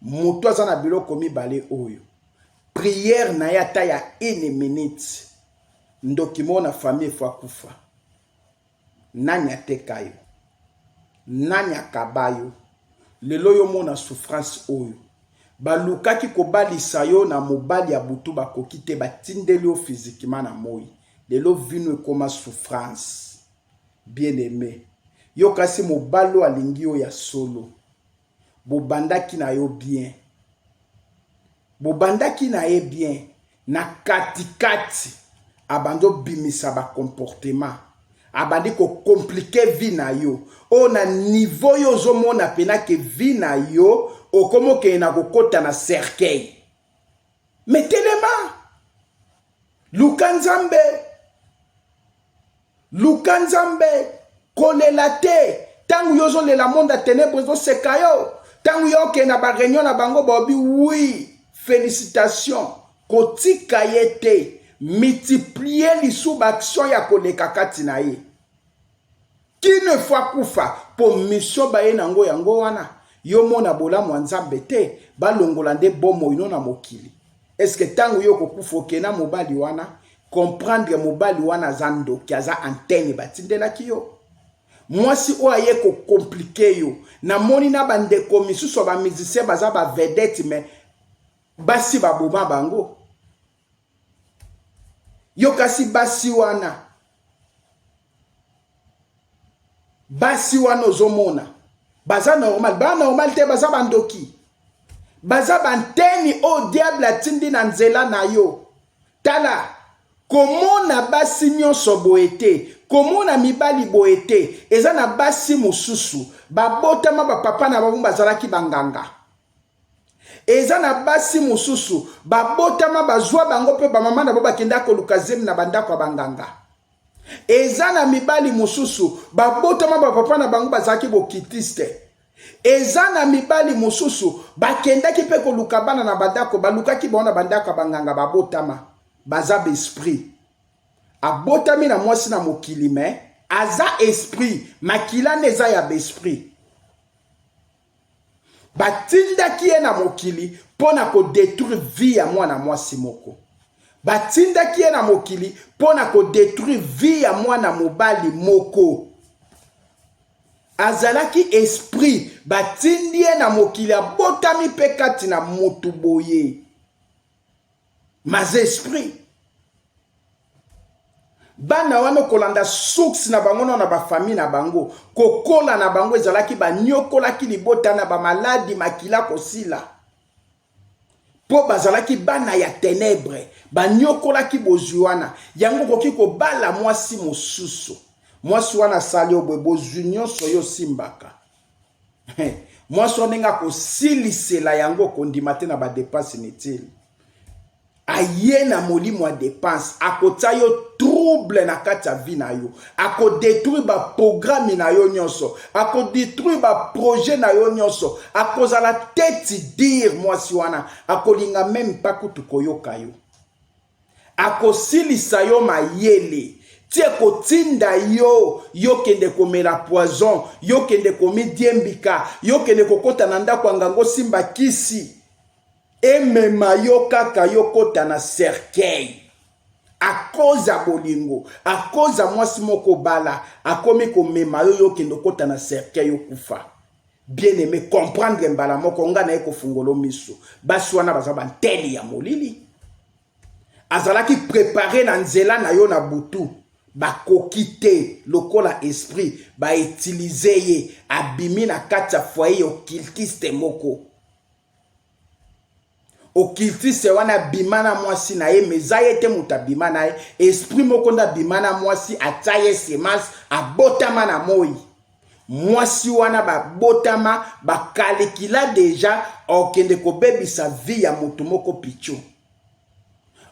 Moto aza na biloko mibale oyo, prière na ye ata ya une minute, ndoki moko na famille efo akufa. Nani ateka yo? Nani akaba yo? Lelo yo mona souffrance oyo. Balukaki kobalisa yo na mobali ya butu bakoki te, batindeli yo physiquement na moi. Lelo vino ekoma souffrance. Bien aime, yo kasi mobali oyo alingi yo ya solo. Bobandaki na yo bien. Bobandaki na ye bien na kati kati abandi obimisa ba comportement abandi ko compliquer vie na yo oyo na niveau yo ozomona pena ke vie na yo okomi okende na kokota na cercueil me telema luka nzambe Luka Nzambe, kolela te. Tango yo ozolela monde ya tenebre ezoseka yo. Tango yo okende na ba reunion na bango baobi oui, felicitation. Kotika ye te. Multiplier lisu ba action ya koleka kati na ye. Kino efo akufa po mission baye na yango yango wana. Yo mona bolamu ya Nzambe te, balongola nde bomoi no na mokili. Est-ce que tango yo okokufa okenda mobali wana? Comprendre mobali wana aza ndoki, aza antenne batindelaki yo. Mwasi oyo aye ko compliquer yo. Namoni na ba ndeko misusu ya ba musiciens baza ba vedette mais basi baboma bango. Yo kasi basi wana basi wana ozomona baza normal ba normal te baza bandoki baza banteni oyo diable atindi na nzela na yo tala komona basi nyonso boye te komona mibali boye te eza na basi mosusu babotama bapapa na bango bazalaki banganga eza na basi mosusu babotama bazwa bango mpe bamama na bango bakenda koluka zemi na bandako ya banganga eza na mibali mosusu babotama bapapa na bango bazalaki bokitiste eza na mibali mosusu bakendaki mpe koluka bana na bandako balukaki bango na bandako ya banganga babotama baza baesprit abotami na mwasi na mokili me aza esprit makila nde eza ya baesprit Batindaki ye na mokili mpo na kodetruire vie ya mwana mwasi moko. Batindaki ye na mokili mpo na kodetruire vie ya mwana mobali moko. Azalaki esprit, batindi ye na mokili, abotami mpe kati na motu boye. Maza esprit. Bana wana okolanda source na bango na ba famille na bango, kokola na bango ezalaki banyokolaki libota na ba maladi makila kosila mpo bazalaki bana ya tenebre, banyokolaki bozwi wana. Yango okoki kobala mwasi mosusu, mwasi wana asali yo boye, bozwi nyonso yo osimbaka mwasi wana ndenge akosilisela yango okondima te na badepense inutile. Aye na molimo ya depense, akotia yo trouble na kati ya vie na yo, akodetruire baprograme na yo nyonso, akodetruire baprojet na yo nyonso, akozala tete dire. Mwasi wana akolinga meme pa kutu koyoka yo, akosilisa yo mayele ti ekotinda yo yokende komela poison, yokende komidiembika, yokende kokota na ndako ya ngango simba kisi emema yo kaka yo kota na cercueil à cause ya bolingo, à cause ya mwasi moko obala akomi komema yo yokende okota na cercueil okufa. Bien aimé, comprendre mbala moko nga naye kofungolo miso. Basi wana baza bantele ya molili, azalaki prepare na nzela na yo na butu, bakoki te lokola esprit bautilize ye, abimi na kati ya foyer occultiste moko. Occultiste wana abima na mwasi na ye, mais eza ye te moto abima na ye, esprit moko nde abima na mwasi, atia ye semence, abotama na moi. Mwasi wana babotama bakalikila deja okende kobebisa vie ya moto moko picho,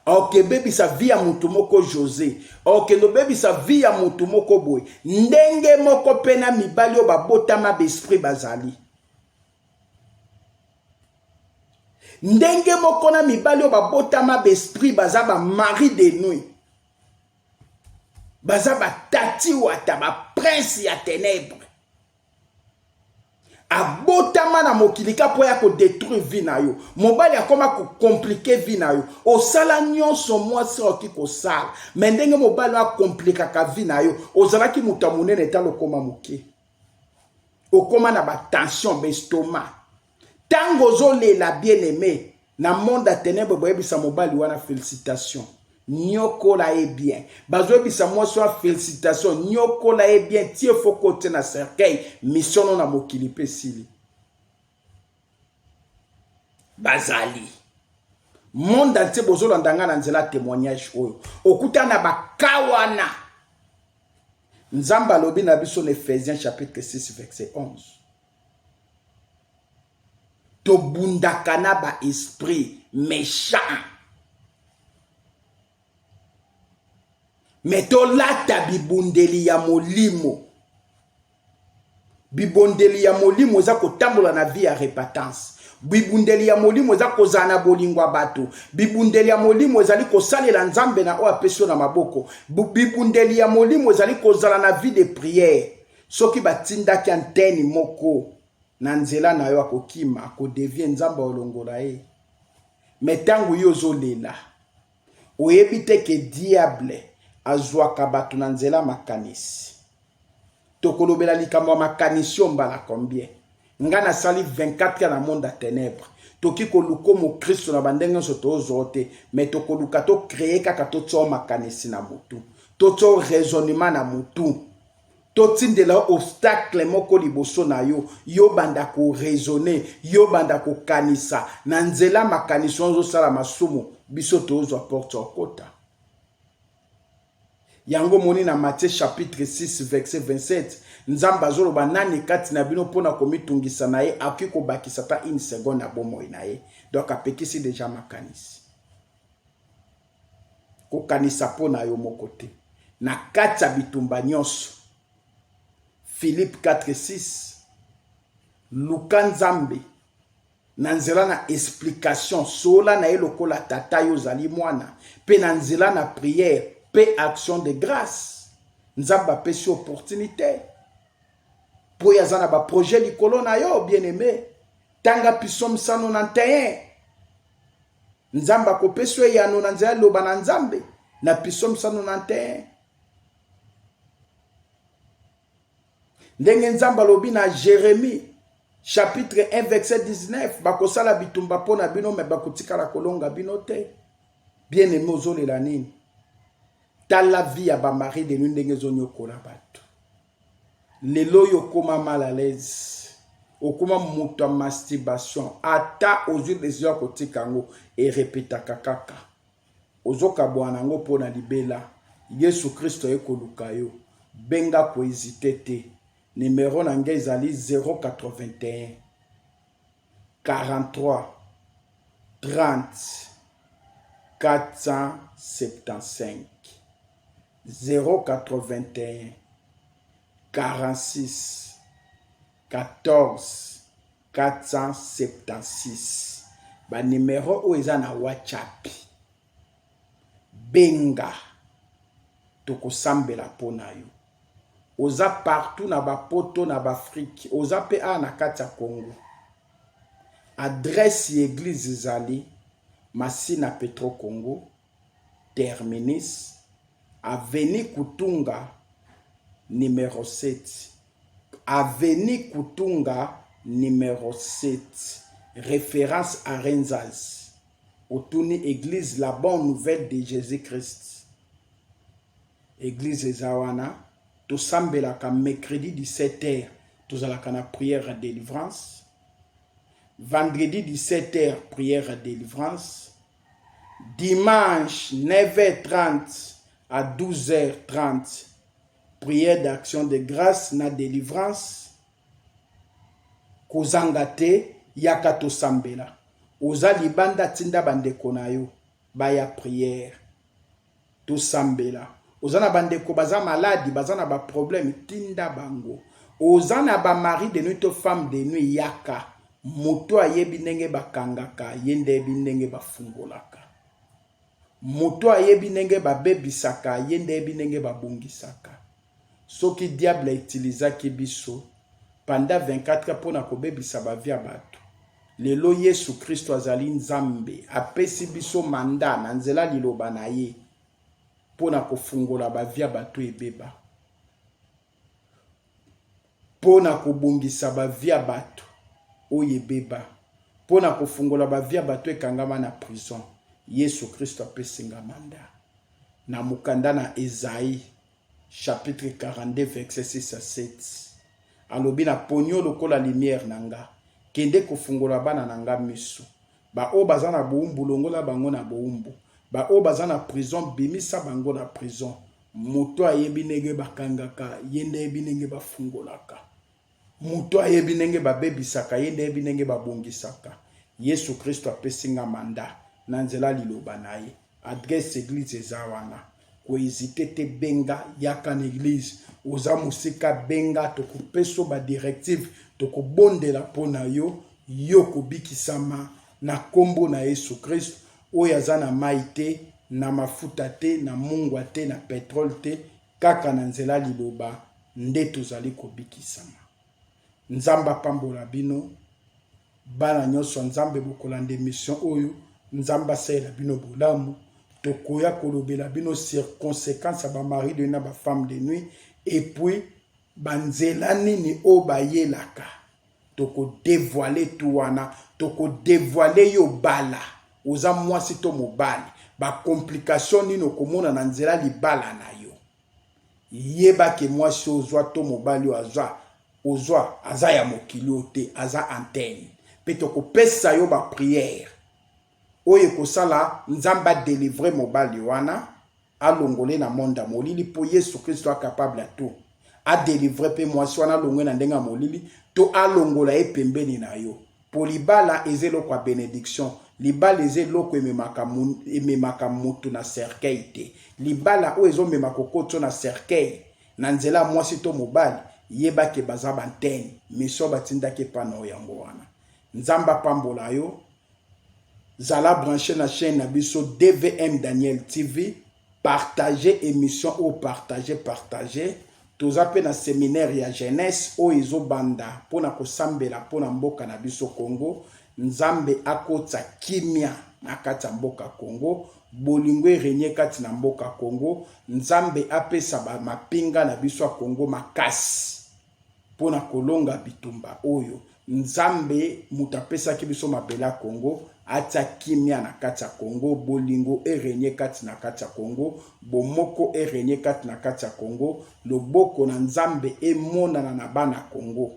okebebisa vie ya moto moko Jose, okende obebisa vie ya moto moko boye. Ndenge moko mpe na mibali oyo babotama baesprit bazali ndenge moko na mibali oyo babotama baesprit baza ba mari de nuit, baza batati wata ba prince ya tenebre. Abotama na mokili ka mpo ya kodetruire vie na yo. Mobali akoma kokomplike vie na yo, osala nyonso mwasi okoki kosala, me ndenge mobali oyo akomplikaka vie na yo, ozalaki moto ya monene tala okoma moke. Okoma na ba tension, ba estomac. Tango ozolela bien aimé, na monde ya ténèbres boyebisa mobali wana félicitation. Nyokola ye bien. Bazoyebisa mwasi wana félicitation, nyokola ye bien, tie foko tie na cercueil, mission no na mokili pe esili. Bazali. Monde entier bozolanda nga na nzela témoignage oyo. Okuta na ba cas wana. Nzambe alobi na biso na Ephésiens chapitre 6 verset 11. Tobundaka na ba esprit méchant. Mais tolata bibundeli ya molimo. Bibondeli ya molimo eza kotambola na vie ya repentance. Bibundeli ya molimo eza kozala na bolingo ya bato. Bibundeli ya molimo ezali kosalela Nzambe na oyo apesi yo na maboko. Bibundeli ya molimo ezali kozala na vie de prière. Soki batindaki antenne moko na nzela na yo akokima, akodevie, Nzambe akolongola ye. Mais tango yo ozolela, oyebi te ke diable azwaka bato na nzela makanisi. Tokolobela likambo ya makanisi oyo mbala combien? Nga nasali 24 ans na monde ya ténèbres. Toki koluka mokristo na bandenge nyonso tozwa te, mais tokoluka to créer kaka totia makanisi na mutu, totia raisonnement na mutu, totindela obstacle moko liboso na yo, yo banda ko raisonner, yo banda kokanisa na nzela makanisi wana ozosala masumu, biso tozwa porte okota. Yango moni na Matthieu chapitre 6 verset 27, Nzambe azoloba nani kati na bino mpona komitungisa na ye akoki kobakisa ata une seconde na bomoi na ye. Donc apekisi deja makanisi. Kokanisa mpo na yo moko te. Na kati ya bitumba nyonso, Philippe 4:6, luka Nzambe na nzela na explication, sola na ye lokola tata yo ozali mwana, pe na nzela na prière pe action de grâce. Nzambe apesi opportunité po ye aza na ba projet likolo na yo, bien-aimé. Tanga Psaume 191. Nzambe akopesi yo eyano na nzela loba na Nzambe na Psaume 191. Ndenge Nzambe alobi na Jérémie chapitre 1 verset 19, bakosala bitumba mpo na bino me bakotikala kolonga bino te. Bien-aimé, ozolela nini? Tala vie ya ba mari de nuit ndenge ezonyokola bato. Lelo oyo okoma mal à l'aise, okoma moto ya masturbation, ata ozwi décision ya kotika yango, erepetaka kaka. Ozokabwana yango mpo na libela. Yesu Kristo aye koluka yo. Benga, kohésite te. Numero na ngai ezali 081 43 30 475 081 46 14 476. Ba numero oyo eza na WhatsApp. Benga, tokosambela mpo na yo. Oza partout na ba poto na ba Afrique, oza pe awa na kati ya Congo. Adresse ya église ezali Masina Petro Congo, terminus avenue Kutunga numero 7. Avenue Kutunga numero 7. Référence à Renzaz. Otuni église la bonne nouvelle de Jésus-Christ. Église eza wana, tosambelaka mercredi 17h, tozalaka na prière ya délivrance. Vendredi 17h, prière ya délivrance. Dimanche 9h30 à 12h30, prière d'action de grâce na délivrance. Kozanga te, yaka tosambela. Oza libanda, tinda bandeko na yo baya prière. Tosambela. Oza na bandeko baza maladi, baza na ba problème, tinda bango. Oza na ba mari de nuit to femme de nuit, yaka. Moto ayebi ndenge bakangaka, ye nde ayebi ndenge bafungolaka. Moto ayebi ndenge babebisaka, ye nde ayebi ndenge babongisaka. Soki diable autilisaki biso pendant 24 heures mpona kobebisa ba vie ya bato, lelo Yesu Kristo azali Nzambe, apesi biso mandat na nzela liloba na ye mpona kofungola ba vie ya bato ebeba. Mpo na kobongisa ba vie ya bato oyo ebeba, mpo na kofungola ba vie ya bato ekangama na prison, Yesu Kristo apesi nga mandat. Na mokanda na Esaïe chapitre 42 verset 6 à 7, alobi na ponio lokola lumière na nga, kende kofungola bana na nga miso. Ba oyo baza na bowumbu longola bango na bowumbu. Ba oyo baza na prison bimisa bango na prison. Moto ayebi ndenge bakangaka ye nde ayebi ndenge bafungolaka. Moto ayebi ndenge babebisaka ye nde ayebi ndenge babongisaka. Yesu Kristo apesi nga mandat na nzela liloba na ye. Adresse eglise eza wana. Ko hésiter te benga yaka na eglise. Oza mosika benga tokopeso ba directive tokobondela mpo na yo yo kobikisama na kombo na Yesu Kristo oyo aza na mai te na mafuta te na mungwa te na petrole te kaka na nzela liloba nde tozali kobikisama. Nzambe apambola bino bana nyonso ya Nzambe bokolanda emission oyo. Nzambe asalela bino bolamu. Tokoya kolobela bino sur conséquence ya ba mari de nuit na ba femme de nuit et puis banzela nini oyo bayelaka. Toko dévoiler tout wana, toko dévoiler yo bala oza mwasi to mobali, ba complication nini okomona na nzela libala na yo. Yeba ke mwasi ozwa to mobali oyo azwa ozwa aza ya mokili oyo te, aza antenne. Pe tokopesa yo ba prière oyo ekosala Nzambe a délivrer mobali wana, alongole na monde ya molili, po Yesu Kristo a capable ya tout. A délivrer pe mwasi wana alongwe na ndenge ya molili to alongola ye pembeni na yo. Po libala eza eloko ya benediction, libala eza eloko ememaka ememaka mutu na cercueil te. Libala oyo ezomema kokotso na cercueil na nzela ya mwasi to mobali, yeba ke baza ba antenne, mission batindaki epa na yo yango wana. Nzambe apambola yo. Zala branché na chaîne na biso DVM Daniel TV. Partager émission oyo, partager, partager. Toza pe na séminaire ya jeunesse oyo ezobanda mpona kosambela mpona mboka na biso Congo. Nzambe akotsa kimia na kati ya mboka Congo, bolingo erenye kati na mboka Congo. Nzambe apesa ba mapinga na biso ya Congo makasi mpona kolonga bitumba oyo. Nzambe moto apesaki biso mabele ya Congo, atia kimia na kati ya Congo, bolingo erenye kati na kati ya Congo, bomoko erenye kati na kati ya Congo, loboko na Nzambe emonana na bana Congo.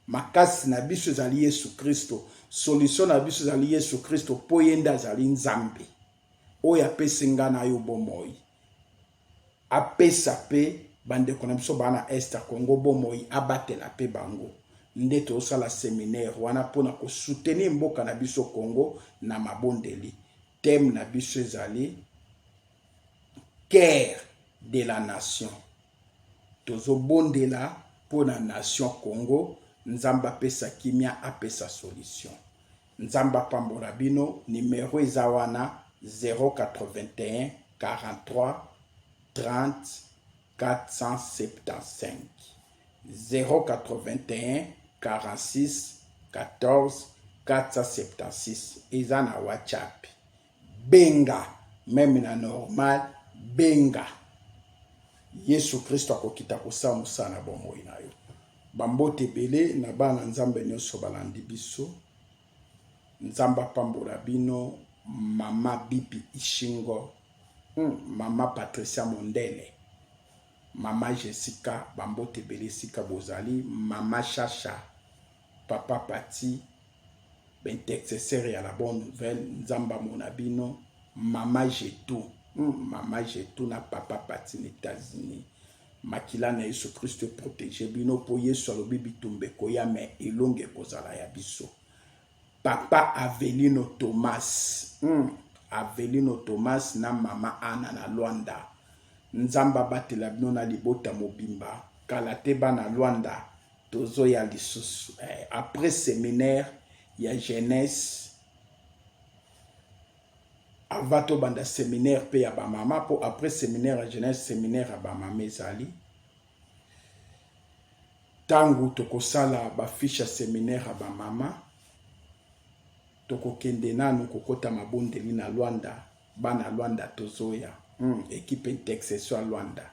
Makasi na biso ezali Yesu Kristo, solution na biso ezali Yesu Kristo, mpo ye nde azali Nzambe oyo apesi nga na yo bomoi. Apesa pe bandeko na biso baa na est ya Congo bomoi, abatela pe bango. Nde tozosala seminaire wana mpona kosoutenir mboka na biso Congo na mabondeli. Thème na biso ezali cœur de la nation. Tozobondela mpona nation Congo, Nzambe apesa kimia, apesa solution. Nzambe apambola bino. Numero eza wana 081 43 30 475 081 46 14 476 eza na WhatsApp. Benga meme na normal, benga. Yesu Kristo akokita kosala mosala na bomoi na yo. Bambote ebele na bana Nzambe nyonso balandi biso. Nzambe apambola bino. Mama Bibi Ishingo, Mama Patricia Mondele, Mama Jessica, bambote ebele esika bozali. Mama Shasha, Papa Pati, intercesseur ya la bonne nouvelle, Nzambe amona bino. Mama Jetou, Mama Jetou na Papa Pati na États-Unis. Makila na Yesu Kristo protege bino, po Yesu alobi bitumba ekoya me elongi ekozala ya biso. Papa Avelino Thomas, Avelino Thomas na Mama Anna na Luanda. Nzambe abatela bino na libota mobimba. Kala te bana Luanda tozoya lisusu. Après séminaire ya jeunesse, avant tobanda séminaire pe ya ba mama, po après séminaire ya jeunesse, séminaire ya ba mama ezali. Tangu tokosala ba fiche ya séminaire ya ba mama, tokokende nanu kokota mabondeli na Luanda. Bana Luanda tozoya. Équipe intercession ya Luanda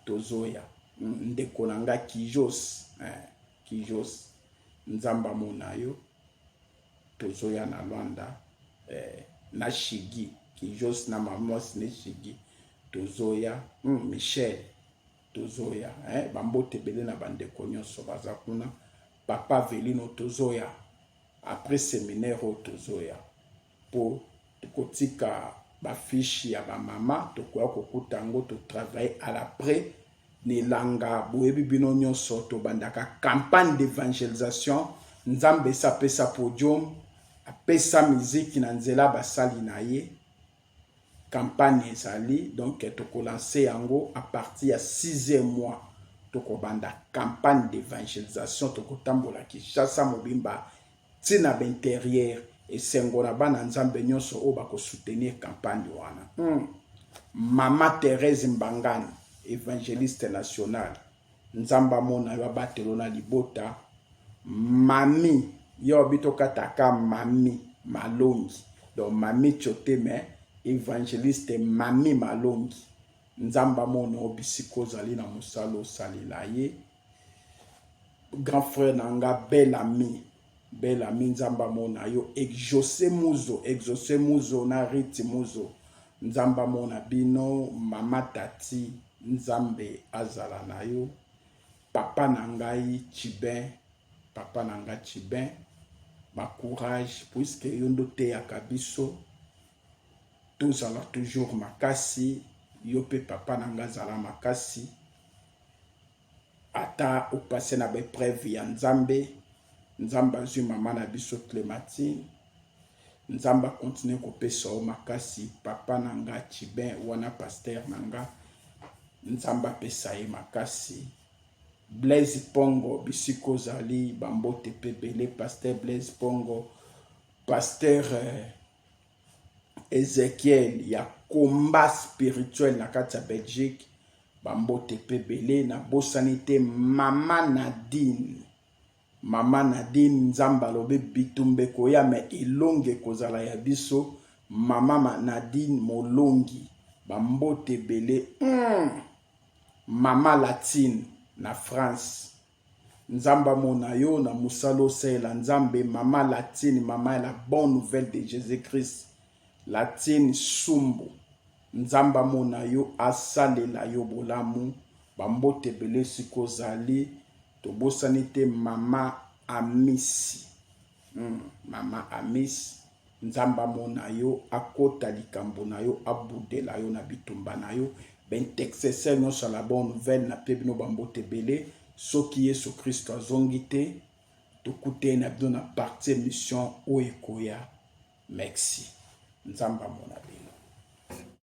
tozoya. Ndeko na nga Kijos. Kijos, Nzambe amona yo. Tozoya na Luanda na Shigi Kijos na mamwasi ne Shigi tozoya. Michel tozoya, bambote ebele na bandeko nyonso baza kuna. Papa Velino tozoya après séminaire oyo, tozoya mpo tokotika bafiche ya bamama, tokoya kokuta yango, totravaille à l'après na elanga. Boyebi bino nyonso, tobandaka campagne d'évangélisation. Nzambe esi apesa podium, apesa miziki na nzela basali na ye. Campagne ezali, donc tokolancer yango à partir ya 6e mois. Tokobanda campagne d'évangélisation, tokotambola Kinshasa mobimba ntina baintérieur. Esengo na bana Nzambe nyonso oyo bakosoutenir campagne wana. Mama Thérèse Mbangani, évangéliste national, Nzambe amona yo, abatelo na libota. Mami yo obi tokataka Mami Malongi, donc Mami Tiote, mais évangéliste Mami Malongi, Nzambe amona yo bisika ozali na mosala osalela ye. Grand frère na nga, bel ami, bel ami, Nzambe amona yo. Exaucé Muzo, Exaucé Muzo na Riti Muzo, Nzambe amona bino. Mama Tati, Nzambe azala na yo. Papa na ngai Chibin, papa na ngai Chibin, bacourage, puisque yo nde oteyaka biso tozala toujours makasi. Yo mpe papa na ngai, azala makasi ata opase na baépreuve ya Nzambe. Nzambe azwi mama na biso Clémentine, Nzambe akontinue kopesa yo makasi. Papa na nga Chibin wana, pasteur na nga, Nzambe apesa ye makasi. Blaise Pongo, bisika ozali, bambote mpe ebele. Pasteur Blaise Pongo, pasteur Ezekiel ya combat spirituel na kati ya Belgique, bambote mpe ebele. Nabosani te mama Nadine, mama Nadine. Nzambe alobi bitumba ekoya, me elongi ekozala ya biso. Mama Nadine Molongi, bambote ebele. Mama Latine na France, Nzambe amona yo na mosala osalela Nzambe. Mama Latine, mama ya la bonne nouvelle de Jésus Christ, Latine Sumbu, Nzambe amona yo, asalela yo bolamu. Bambote ebele esika ozali. Tobosani te mama Amisi. Mama Amisi, Nzambe amona yo, akota likambo na yo, abudela yo na bitumba na yo. Baintercesseur nyonso ya la bonne nouvelle, na mpe bino bambote ebele. Soki Yesu Kristo azongi te, tokutani na bino na partie émission oyo ekoya. Merci, Nzambe amona bino.